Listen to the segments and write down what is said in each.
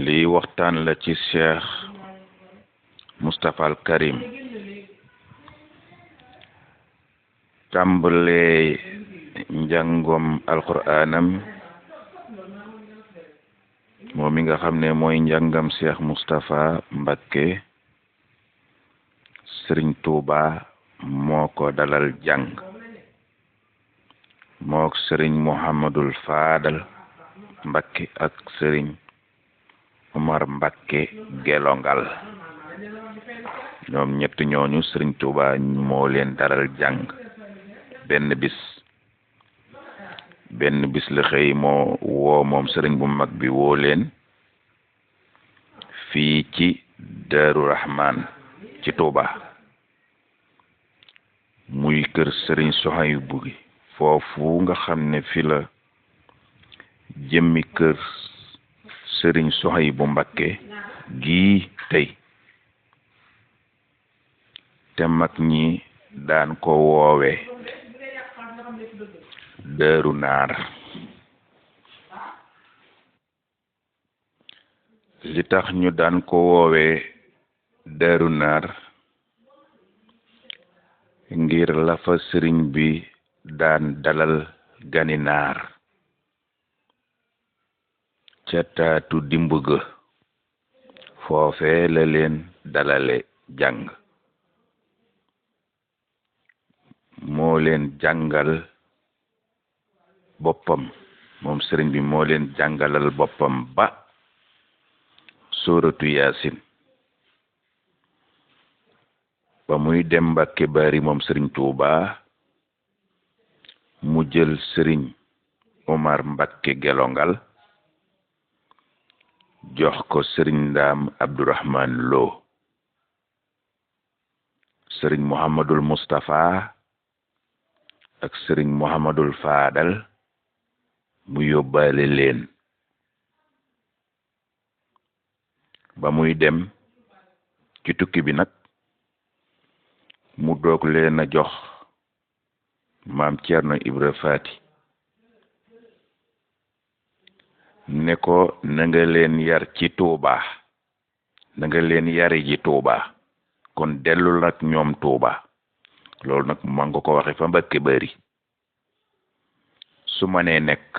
lii waxtaan la ci Cheikh Moustapha Al Karim tàmbalee njàngom alquraanam moom mi nga xam ne mooy njàngam Cheikh Moustapha Mbacké Sëriñ Tuuba moo ko dalal jàng mook Sëriñ Muhammadul Faadal Mbacké ak Sëriñ Omar Mbacké Gelongal ñoom ñett ñooñu Sëriñ Tuuba moo leen dalal jàng benn bis la xëy moo woo moom sëriñ bu mag bi woo leen fii ci Daaru Rahman ci Tuuba muy kër Sëriñ Sohaybu gi foofu nga xam ne fi la jëmmi kër Sëriñ Sohaybu Mbacké gii tey te mag ñi daan ko woowe Daaru Naar li tax ñu daan ko woowe Daaru Naar ngir la fa sëriñ bi daan dalal gani naar ca taatu dimb ga foofe la leen dalale jàng moo leen jàngal boppam moom sëriñ bi moo leen jàngalal boppam ba sóoratu Yaasin ba muy dem Mbàkke Bari moom Sëriñ Tuuba mu jël Sëriñ Omar Mbacké Gelongal jox ko Sëriñ Ndaam Abdourahman Lo Sëriñ Muhammadul Mustafa ak Sëriñ Muhammadul Faadal mu yóbbaale leen ba muy dem ci tukki bi nag mu doog leen a jox maam Cerno Ibra Faati ne ko na nga leen yar ci Tuuba na nga leen yari ji Tuuba kon dellul nag ñoom Tuuba loolu nag maa nga ko waxe fa Mbàkke Bari su mënee nekk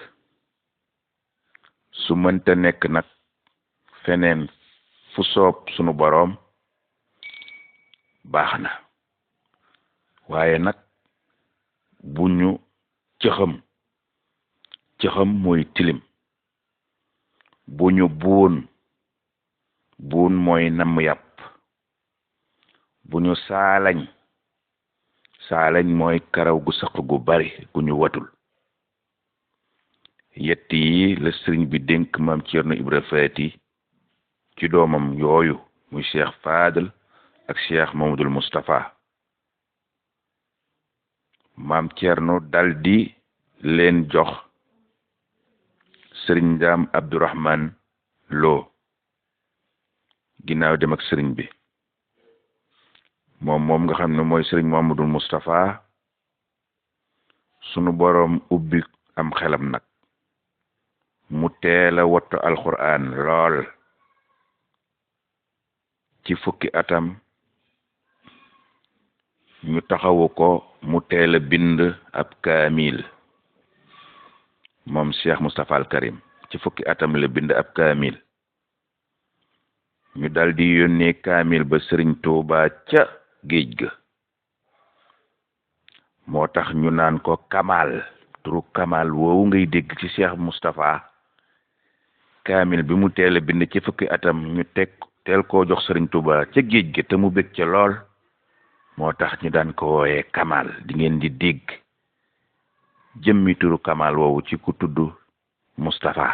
su mënta nekk nag feneen fu soob sunu boroom baax na waaye nag bu ñu cëxam mooy tilim bu ñu buun mooy namm yàpp bu ñu saalañ mooy karaw gu saq gu bari gu ñu watul yett yi la sëriñ bi dénk maam Cerno Ibra Faati ci doomam yooyu muy Cheikh Fadal ak Cheikh Mamadul Moustapha maam Cerno daldi leen jox Sëriñ Ndaam Abdourahman Lo ginnaaw dem ak sëriñ bi moom nga xam ne mooy Sëriñ Mamadul Moustapha sunu boroom ubbi am xelam nag mu teela wattu alquran lool ci fukki atam ñu taxawu ko mu teela bind ab kaamil moom Cheikh Moustapha Al Karim ci fukki atam la bind ab kaamil ñu daldi yónnee kaamil ba Sëriñ Tuuba ca géej ga moo tax ñu naan ko Kamal turu Kamal woowu ngay dégg ci Cheikh Moustapha kaamil bi mu teel a bind ci fukki atam ñu teel koo jox Sëriñ Tuuba ca géej ga te mu bég ca lool moo tax ñu daan ko wooyee Kamal di ngeen di dégg jëmmi turu Kamal woowu ci ku tudd Moustapha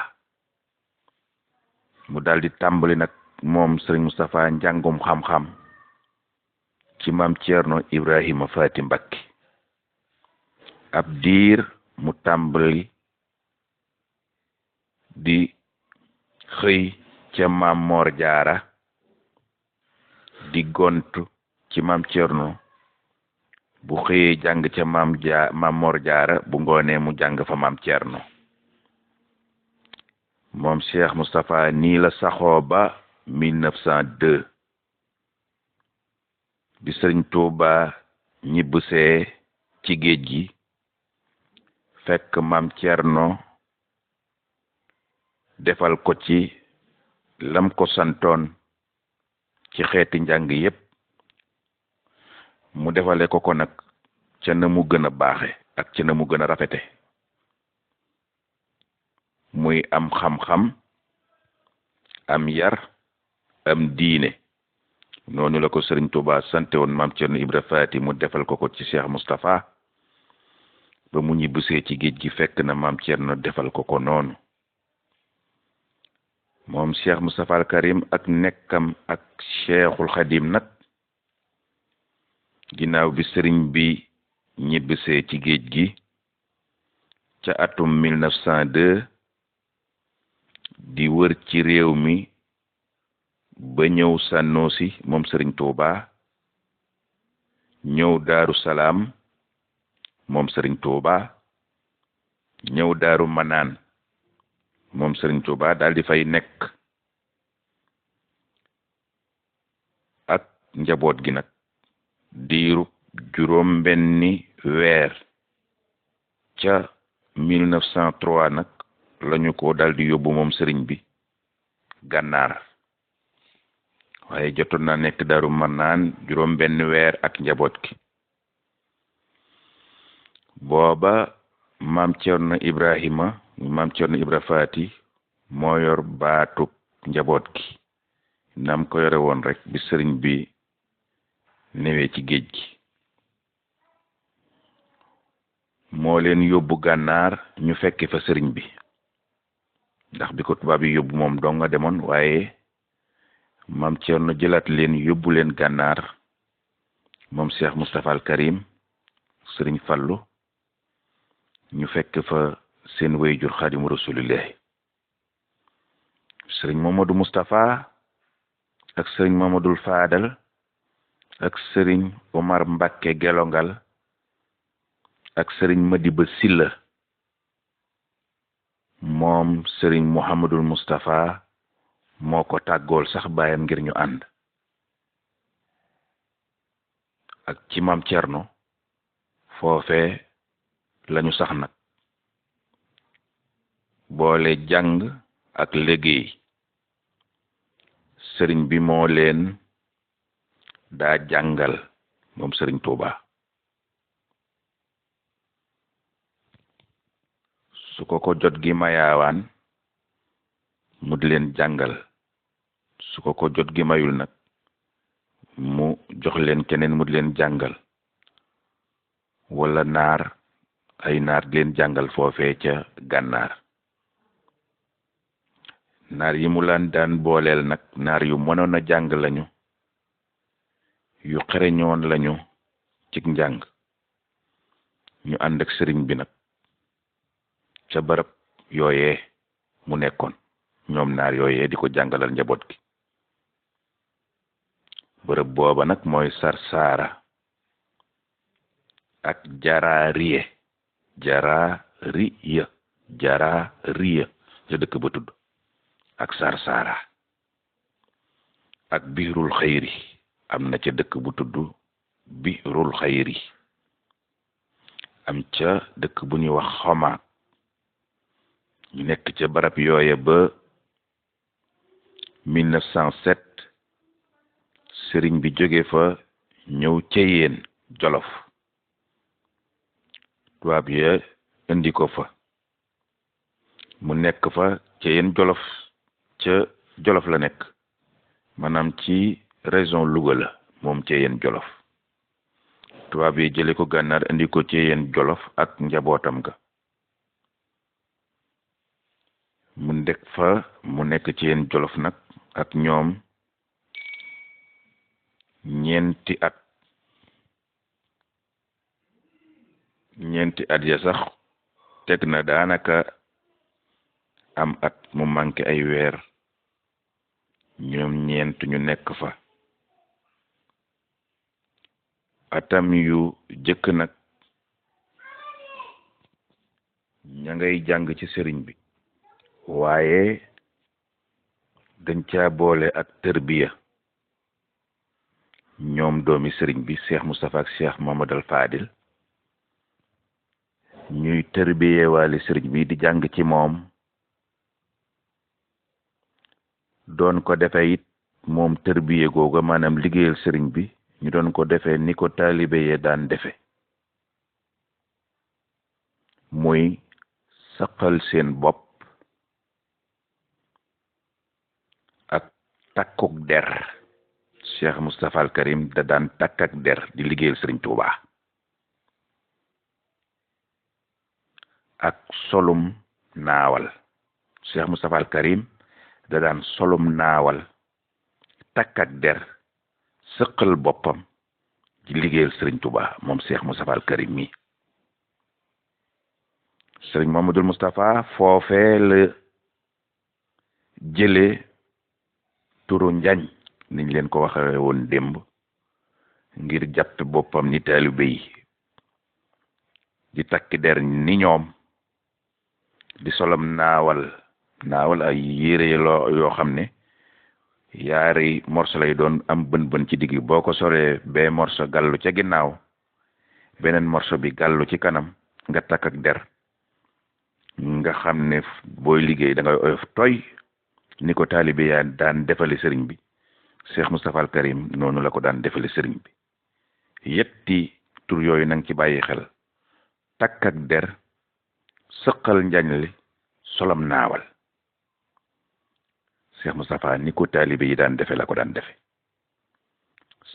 mu daldi tàmbali nag moom Sëriñ Moustapha njàngum xam-xam ci maam Cerno Ibrahima Faati Mbacké ab diir mu tàmbali di xëy ca maam Mor Jaara di gontu ci maam Cerno bu xëyee jàng ca maam Mor Jaara bu ngoonee mu jàng fa maam Cerno moom Cheikh Moustapha nii la saxoo ba 1902 bi sëriñ Touba ñibbisee ci géej gi fekk maam Thierno defal ko ci lam ko santoon ci xeeti njàng yépp mu defale ko nag ca na mu gën a baaxe ak ca na mu gën a rafete muy am xam-xam am yar am diine noonu la ko sëriñ Touba sante woon maam Thierno Ibra Faati mu defal ko ci Cheikh Moustapha ba mu ñibbisee ci géej gi fekk na maam Thierno defal ko noonu moom Cheikh Moustapha al Karim ak nekkam ak Cheikhul Khadim nag ginnaaw bi sëriñ bi ñibbisee ci géej gi ca atum 1902 di wër ci réew mi ba ñëw Sànnoosi moom sëriñ Touba ñëw Daaru Salaam moom sëriñ Touba ñëw Daaru Manaan moom sëriñ Touba daal di fay nekk ak njaboot gi nag diiru juróom benni weer ca 1903 nag lañu ko daal di yóbbu moom sëriñ bi Gànnaar waaye jotoon na nekk Daaru Manaan juróom benni weer ak njaboot gi booba maam Thierno Ibra Faati moo yor baatub njaboot gi nam ko yore woon rek bi sëriñ bi newee ci géej gi moo leen yóbbu Gànnaar ñu fekke fa sëriñ bi ndax bi ko tubaab yi yóbbu moom dong nga demoon waaye maam Thierno jëlaat leen yóbbu leen Gànnaar moom Cheikh Moustapha al Karim sëriñ Fallu ñu fekk fa seen wayjur Xaadimu Rasulillahi sëriñ Mamadou Moustapha ak sëriñ Mamadou Fadal ak sëriñ Omar Mbacke Gelongal ak sëriñ Madiba Silla moom sëriñ Mouhamadul Moustapha moo ko tàggool sax baayam ngir ñu ànd ak ci maam Thierno foofee lañu sax nag boole jàng ak liggéey sëriñ bi moo leen daa jàngal moom sëriñ Touba su ko jot gi mayaawaan mu di leen jàngal su ko jot gi mayul nag mu jox leen keneen mu di leen jàngal wala ay naar di leen jàngal foofee ca Gànnaar naar yi mu laan daan booleel nag naar yu mënoon a jàng lañu yu xereñoon lañu ci njàng ñu ànd ak sëriñ bi nag ca barab yooyee mu nekkoon ñoom naar yooyee di ko jàngalal njaboot gi bërëb booba nag mooy Sarsara ak Jaraariye ca dëkk ba tudd ak Sarsara ak Biirul Xayri am na ca dëkk bu tudd Biirul Xayri am ca dëkk bu ñuy wax Xomaak ñu nekk ca barab yooye ba 1907 sëriñ bi jóge fa ñëw Ceyeen Jolof tubaab ya indi ko fa mu nekk fa Ceyeen Jolof ca Jolof la nekk maanaam ci région Louga la moom Ceyeen Jolof tubaab yi jële ko Gànnaar indi ko Ceyeen Jolof ak njabootam ga mu nekk Ceyeen Jolof nag ak ñoom ñeenti at ya sax teg na daanaka am at mu manqué ay weer ñoom ñeent ñu nekk fa atam yu jëkk nag ña ngay jàng ci sëriñ bi waaye dañ caa boole ak tërbiya ñoom doomi sëriñ bi Cheikh Moustapha ak Cheikh Mamadou Fadil ñuy tërbiye waale sëriñ bi di jàng ci moom doon ko defee it moom tërbiye googa maanaam liggéeyal sëriñ bi ñu doon ko defee ni ko taalibe ye daan defe muy saqal seen bopp ak takkuk der Cheikh Moustapha al Karim da daan takk ak der di liggéeyal sëriñ Touba ak solum naawal Cheikh Moustapha al Karim da daan solum naawal takk ak der sëqal boppam di liggéeyal sëriñ Touba moom Cheikh Moustapha al Karim mi sëriñ Mamadou Moustapha foofee la jële turu njañ niñ leen ko waxee woon démb ngir jàpp boppam ni taalibe yi di takki der ni ñoom di solam naawal ay yére yoo xam ne yaari morso lay doon am bën bën ci digg boo ko soree bee morso gàllu ca ginnaaw beneen morso bi gàllu ci kanam nga takk ak der nga xam ne booy liggéey da ngay oyof toy ni ko taalibe yaa daan defale sëriñ bi Cheikh Moustapha al Karim noonu la ko daan defale sëriñ bi yetti tur yooyu nang ci bàyyi xel takk ak der sëqal njañ li solam naawal Cheikh Moustapha ni ko taalibe yi daan defe la ko daan defe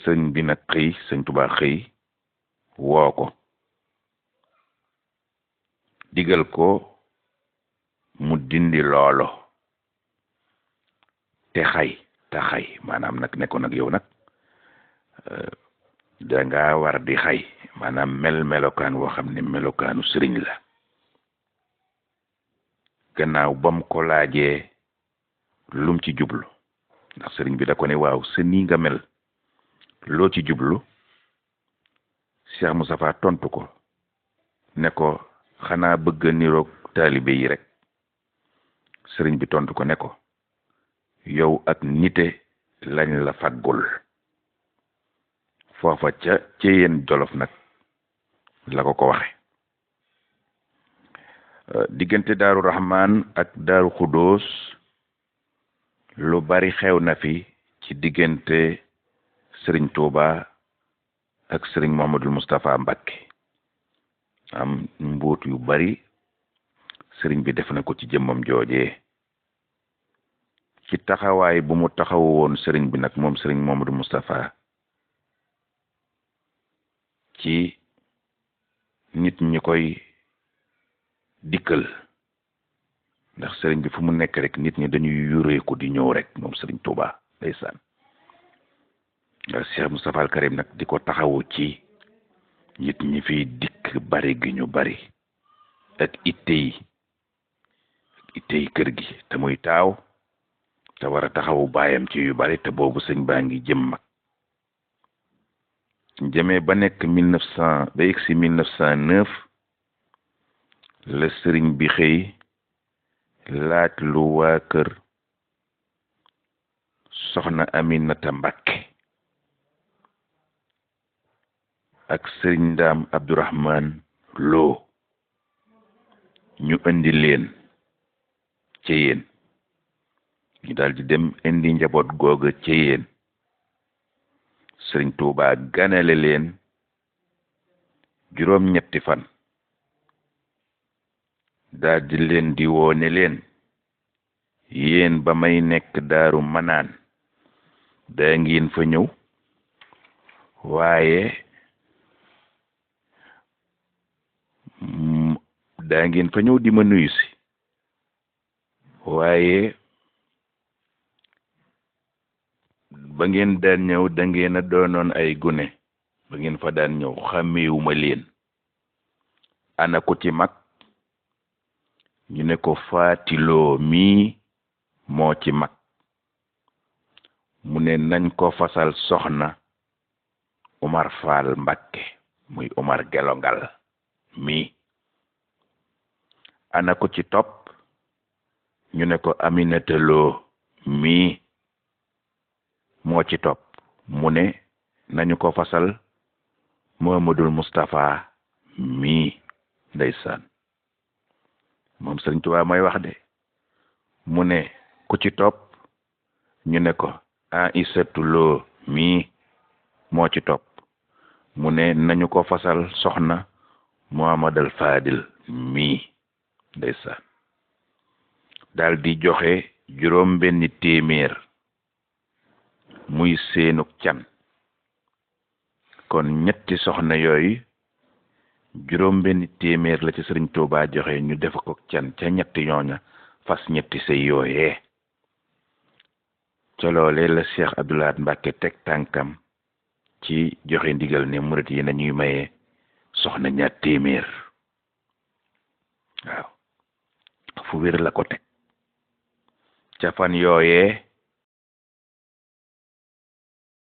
sëñ bi nag xëy sëñ Tuubaa xëy woo ko digal ko mu dindi loolo te xay maanaam nag nekkoon nag yow nag danga war di xay maanaam melokaan woo xam ne melokaanu sëriñ la gannaaw bam ko laajee lum ci jublu ndax sëriñ bi da ko ne waaw sa nii nga mel loo ci jublu Cheikh Moustapha tontu ko ne ko xanaa bëgg niroog taalibe yi rek sëriñ bi tontu ko ne ko yow ak nite lañ la faggul foofa ca yéen Jolof nag la ko waxe diggante Daaru Rahman ak Daaru Xudóos lu bari xew na fi ci diggante sëriñ Touba ak sëriñ Mouhamadul Moustapha Mbacké am mbuut yu bari sëriñ bi def na ko ci jëmmam joojee ci taxawaay bu mu taxawu woon sëriñ bi nag moom sëriñ Mouhamadou Moustapha ci nit ñi koy dikkal ndax sëriñ bi fu mu nekk rek nit ñi dañuy yureeku di ñëw rek moom sëriñ Touba ndeysaan ndax Cheikh Moustapha al Karim nag di ko taxawu ci nit ñi fiy dikk bari gi ñu bari ak itte yi kër gi te muy taaw te war a taxawu baayam ci yu bari te boobu sëñ baa ngi jëm mag jëmee ba nekk 1900 ba yegg si 1909 la sëriñ bi xëy laaj lu waa kër soxna Aminata Mbacké ak sëriñ Ndaam Abdourahman Lo ñu indi leen ci yéen ñu daal di dem indi njaboot googa ci yéen sëriñ Touba ganale leen juróom-ñetti fan daal di leen di woone leen yéen ba may nekk Daaru Manaan daa ngeen fa ñëw waaye daa ngeen fa ñëw di ma nuyu si waaye ba ngeen daan ñëw da ngeen a doonoon ay gune ba ngeen fa daan ñëw xàmmeewuma leen ana ko ci mag ñu ne ko faatiloo mii moo ci mag mu ne nañ ko fasal soxna Omar Fall Mbacké muy Omar Gelongal mii ana ko ci topp ñu ne ko Aminata Lo mii moo ci topp mu ne nañu ko fasal Muhammadul Moustapha mii ndeysaan moom Sëriñ Tuubaa mooy wax de mu ne ku ci topp ñu ne ko Aïssatou Lo mii moo ci topp mu ne nañu ko fasal soxna Muhammadal Fadil mii ndeysaan daal di joxe juróom benni téeméer muy seenuk can kon ñetti soxna yooyu juróom benni téeméer la ci Sëriñ Tuubaa joxe ñu def ko can ca ñetti ñooña fas ñetti sëy yooyee ca loolee la Cheikh Abdou Lahad Mbacké teg tànkam ci joxe ndigal ne murit yi nañuy maye soxna ñaar téeméer waaw fu wér la ko teg ca fan yooyee